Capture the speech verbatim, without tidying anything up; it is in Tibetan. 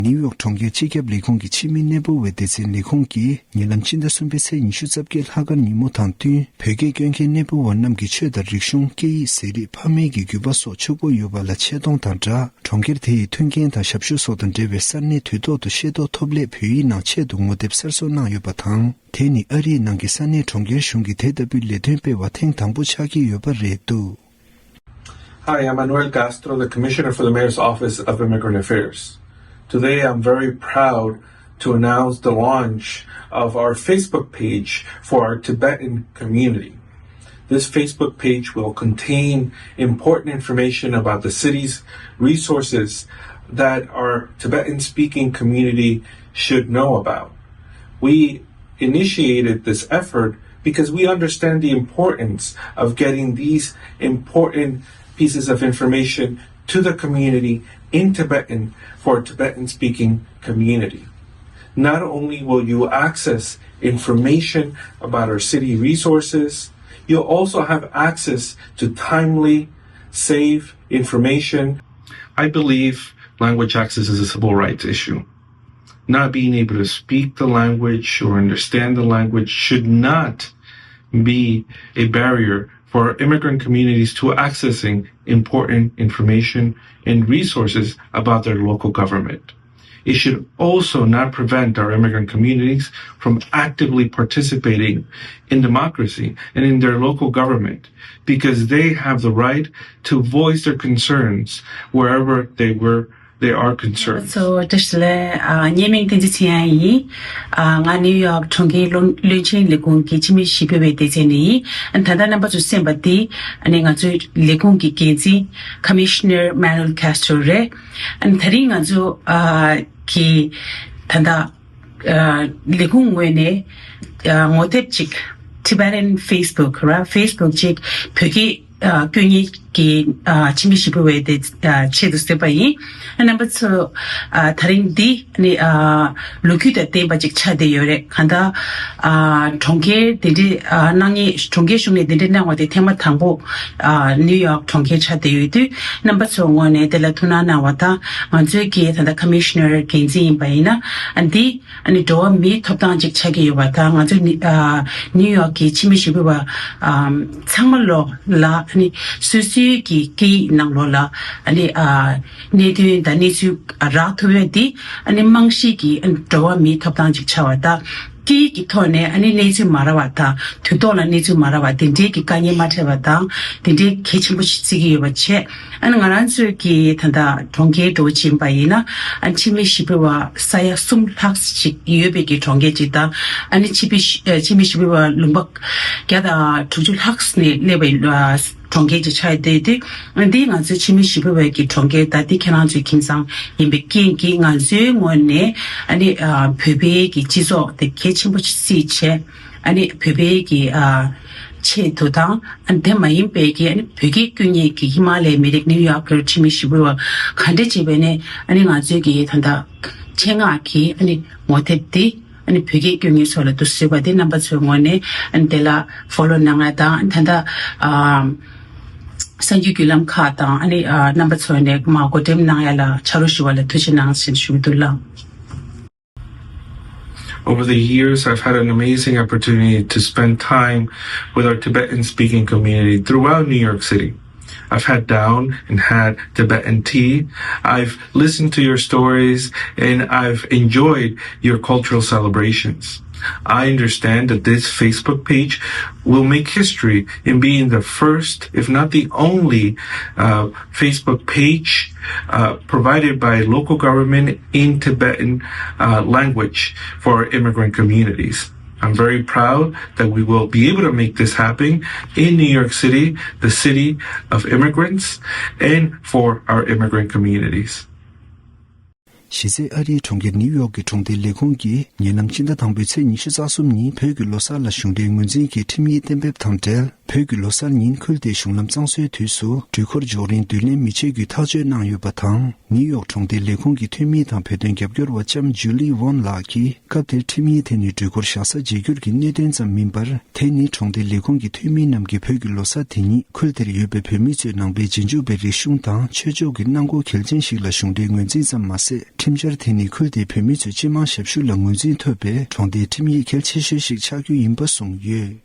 ནིའུ་ཡོག་གྲོང་ཁྱེར་སྤྱི་ཁྱབ་ལས་ཁུངས་ཀྱི་ཕྱི་མི་གནས་སྤོ་བའི་སྡེ་ཚན་ལས་ཁུངས་ཀྱིས་ཉེ་ལམ་ཕྱི་ཟླ་གསུམ་པའི་ཚེས་ཉི་ཤུ་རྩ་བརྒྱད་ལྷག་དཀར་ཉིན་མོ་དང་བསྟུན་བོད་སྐད་སྐྱོན་མཁན་གནས་སྤོ་བ་རྣམས་ཀྱི་ཆོས་དང་རིག་གཞུང་སྐད་ཡིག་ཟས་རིགས་ཕ་མེས་ཀྱི་རྒྱུད་པ་སོགས་ཕྱུག་པོ་ཡོད་པ་ལ་ཆེ་མཐོང་དང་སྦྲགས་གྲོང་ཁྱེར་དེ་ཡི་མཐུན་རྐྱེན་དང་ཞབས་ཞུ་སོགས་དང་འབྲེལ་བའི་ས་གནས་དུས་ཐོག་ཏུ་ཤེས་རྟོགས་ཐོབ་སླད་བོད་ཡིག་ནང་ཆེད་དུ་ངོ་དེབ་གསར་བཟོ་གནང་ཡོད་པ་དང་། དེ་ནི་ཨ་རིའི་ནང་གི་ས་གནས་གྲོང་ཁྱེར་གཞུང་གིས་དེ་ལྟ་བུའི་ལས་དོན་སྤེལ་བ་ཐེངས་དང་པོ་ཆགས་ཀྱི་ཡོད་པ་རེད་འདུག། Hi, I'm Manuel Castro, the Commissioner for the Mayor's Office of Immigrant Affairs. Today, I'm very proud to announce the launch of our Facebook page for our Tibetan community. This Facebook page will contain important information about the city's resources that our Tibetan speaking community should know about. We initiated this effort because we understand the importance of getting these important pieces of information to the community in Tibetan for Tibetan speaking community. Not only will you access information about our city resources, you'll also have access to timely, safe information. I believe language access is a civil rights issue. Not being able to speak the language or understand the language should not be a barrier for immigrant communities to accessing important information and resources about their local government. It should also not prevent our immigrant communities from actively participating in democracy and in their local government, because they have the right to voice their concerns wherever they were they are concerned. So, just le, uh, ཉེ་མིང་བསྟན་འཛིན་ཚེ་དབྱངས་ཡིན། Uh, ང་ནིའུ་ཡོག་གྲོང་ཁྱེར་བློན་བློན་ཆེན་ལས་ཁུངས་ཀྱི་ཕྱི་མི་ཞིབ་ཕེབས་པའི་སྡེ་ཚན་ནས་ཡིན། ཨ་ནི་ད་ལྟ་རྣམ་པ་ཚོས་གསན་པ་འདི་ཨ་ནི་ང་ཚོའི་ལས་ཁུངས་ཀྱི་འགན་འཛིན་Commissioner Manuel Castro རེད། ཨ་ནི་ད་རིང་ང་ཚོ་uh གི་ད་ལྟ་uh ལས་ཁུངས་ངོས་ནས་uh ངོ་དེབ་ཅིག Tibetan Facebook ར་Facebook ཅིག་བོད་སྐད་ཨ་སྐྱོན་ཉེས་ཀྱི་ཨ་ཕྱི་མི་ཞིབ་ཕྲ་བའི་དེ་ཨ་ཆེད་དུ་བཟོས་པ་ཡིན། རྣམ་པ་ཚོ་ཨ་དེ་རིང་འདི་ནི་ཨ་ལོ་རྒྱུས་དང་ལྡན་པ་ཅིག་ཆགས་བསྡད་ཡོད་རེད། གང་ལྟར་ཨ་གྲོང་ཁྱེར་དེ་འདྲའི་ཨ་གནང་མཁན་གྲོང་ཁྱེར་གཞུང་ནས་དེ་འདྲའི་གནང་བ་དེ་ཐེངས་མ་དང་པོ་ཨ་ནིའུ་ཡོག་གྲོང་ཁྱེར་ཆགས་བསྡད་ཡོད་དུས། རྣམ་པ་ཚོའི་ངོས་ནས་དེ་ལ་ཐུགས་སྣང་གནང་བ་དང་། ང་ཚོའི་གི་ད་ལྟ་Commissioner འགན་འཛིན་ཡིན་པ་ཡིན་ན་ཨ་འདི། ཨ་ནི་འགྲོ་བ་མིའི་ཐོབ་ཐང་ཅིག་ཆགས་ཀྱི་ཡོད་པ་དང་། ང་ཚོ་ནི་ཨ་ནིའུ་ཡོག་གི་ཕྱི་མི་ཞིབ་ཕྲ་བ་ཨམ་ཚང་མ་ལོག་ལ་ཨ་ནི་སོ་སོའི་གི་སྐད་ཡིག་ནང་ལོགས་ལ་ཨ་ནི་ཨ་གནད་དོན་དང་གནས་ཚུལ་རག་ཐུབ་ཡ་འདི་ཨ་ནི་རྨང་གཞི་གི་ཨ་ནི་འགྲོ་བ་མིའི་ཐོབ་ཐང་ཅིག་ཆགས་པ་དང་། སྐད་ཡིག་གི་ཐོག་ནས་ཨ་ནི་གནས་ཚུལ་མ་རག་པ་དང་། དུས་ཐོག་ལ་གནས་ཚུལ་མ་རག་པ་དེ་འདྲའི་གི་དཀའ་ངལ་མ་འཕྲད་པ་དང་། དེ་འདྲའི་གལ་ཆེན་པོ་ཞིག་བརྩི་གི་ཡོད་པ་བྱས། ཨ་ནི་ང་རང་ཚོའི་གི་ད་ལྟ་གྲོང་ཁྱེར་འགྲོ་བཞིན་པ་ཡིན་ན། ཨ་ནི་ཕྱི་མི་ཞིབ་ཕྲ་བ་ས་ཡ་གསུམ་ལྷག་ཅིག་ཡོད་པའི་གི་གྲོང་ཁྱེར་ཅིག་དང་། ཨ་ནི་ཕྱི་མི་ཕྱི་མི་ཞིབ་ཕྲ་བ་ལུང་པ་བརྒྱ་དང་དྲུག་ཅུ་ལྷག་ནས་སླེབས་པའི་གྲོང་ཁྱེར་ཅིག་ཆགས་བསྡད་དུས། ཨ་འདི་ང་ཚོའི་ཕྱི་མི་ཞིབ་ཕྲ་བའི་གི་གྲོང་ཁྱེར་ད་འདི་ཁྱེད་རང་ཚོའི་ཁྱིམ་ཚང་ཡིན་པའི་རྐྱེན་གྱིས། ང་ཚོའི་ངོས་ནས་ཨ་ནི་བོད་པའི་གི་སྤྱི་ཚོགས་དེ་གལ་ཆེན་པོ་ཞིག་བརྩིས་བྱས། ཨ་ནི་བོད་པའི་གི་ཨ་ཆེད་དུ་དང་། ཨ་ནི་དེ་མ་ཡིན་པའི་གི་ཨ་ནི་བོད་སྐད་སྐྱོན་ཉེས་ཀྱི་ཧི་མ་ལ་ཡའི་མི་རིགས་ནིའུ་ཡོག་གི་ཕྱི་མི་ཞིབ་ཕྲ་བ་ག་འདྲ་བྱས་པས་ནས། ཨ་ནི་ང་ཚོའི་གི་ད་ལྟ་ཆེད་མངགས་ཀྱི་ཨ་ནི་ངོ་དེབ་འདི་ཨ་ནི་བོད་སྐད་སྐྱོན་ཉེས་ཚོ་ལ་འདུག་བཟོས་པ་དེ། རྣམ་པ་ཚོའི་ངོས་ནས་ཨ་ནི་དེ་ལ་ཕོ་ལོ་གནང་ཡ་དང་། ད་ལྟ་ཨ་གསར་འགྱུར་བརྒྱུད་ལམ་ཁག་དང་། ཨ་ནི་ཨ་རྣམ་པ་ཚོ་ནས་མར་བགོ་འགྲེམས་གནང་ཡ་ལ་ཕྱག་རོགས་ཞུ་བ་ལ་ཐུགས་རྗེ་གནང་ཞེས་ཞུ་གི་འདུག་ལགས། Over the years, I've had an amazing opportunity to spend time with our Tibetan speaking community throughout New York City. I've had down and had Tibetan tea. I've listened to your stories and I've enjoyed your cultural celebrations. I understand that this Facebook page will make history in being the first, if not the only, uh, Facebook page uh, provided by local government in Tibetan uh, language for immigrant communities. I'm very proud that we will be able to make this happen in New York City, the city of immigrants, and for our immigrant communities. གཞི་རྩའི་ཨ་རིའི་གྲོང་ཁྱེར་ནིའུ་ཡོག་གི་གྲོང་སྡེའི་ལས་ཁུངས་ཀྱིས་ཉེ་ལམ་ཕྱི་ཟླ་དང་པོའི་ཚེས་ཉི་ཤུ་རྩ་གསུམ་ཉིན་བོད་ཀྱི་ལོ་གསར་ལ་གཞུང་འབྲེལ་ངོས་འཛིན་གྱི་ཁྲིམས་ཡིག་གཏན་འབེབས་དང་འབྲེལ། བོད་ཀྱི་ལོ་གསར་ཉིན་ཁུལ་དེའི་གཞུང་ལམ་གཙང་བཟོའི་དུས་སུ་འགྲུལ་འཁོར་འཇོག་རིང་བསྡུ་ལེན་མི་བྱེད་རྒྱུའི་ཐག་གཅོད་གནང་ཡོད་པ་དང་། ནིའུ་ཡོག་གྲོང་སྡེའི་ལས་ཁུངས་ཀྱི་འཐུས་མི་དང་བོད་དོན་རྒྱབ་སྐྱོར་བ་ལྕམ་ཇུ་ལི་ཝོན་ལགས་ཀྱིས། སྐབས་དེར་ཁྲིམས་ཡིག་དེ་ནི་འགྲུལ་འཁོར་བཞག་ས་བརྗེ་སྒྱུར་གྱི་གནད་དོན་ཙམ་མིན་པར། དེ་ནི་གྲོང་སྡེའི་ལས་ཁུངས་ཀྱི་འཐུས་མི་རྣམས་ཀྱིས་བོད་ཀྱི་ལོ་གསར་དེ་ཉིད་ཁུལ་དེར་ཡོད་པའི་བོད་མི་ཚོས་ནང་པའི་རྗེས་འཇུག་པའི་རིག་གཞུང་དང་ཆོས་ཕྱོགས་ཀྱི་གནང་སྒོ་གལ་ཆེན་ཞིག་ལ་གཞུང་འབྲེལ་ངོས་འཛིན་ཙམ་མ་ཟད། ཁྲིམས་འཆར་དེ་ནི་ཁུལ་དེའི་བོད་མི་ཚོའི་སྤྱི་དམངས་ཞབས་ཞུ་ལ་ངོས་འཛིན་ཐོབ་པའི་གྲོང་སྡེའི་ཁྲིམས་ཡིག་གལ་ཆེ་ཤོས་ཤིག་ཆགས་རྒྱུ་ཡིན་པ་གསུངས་ཡོད།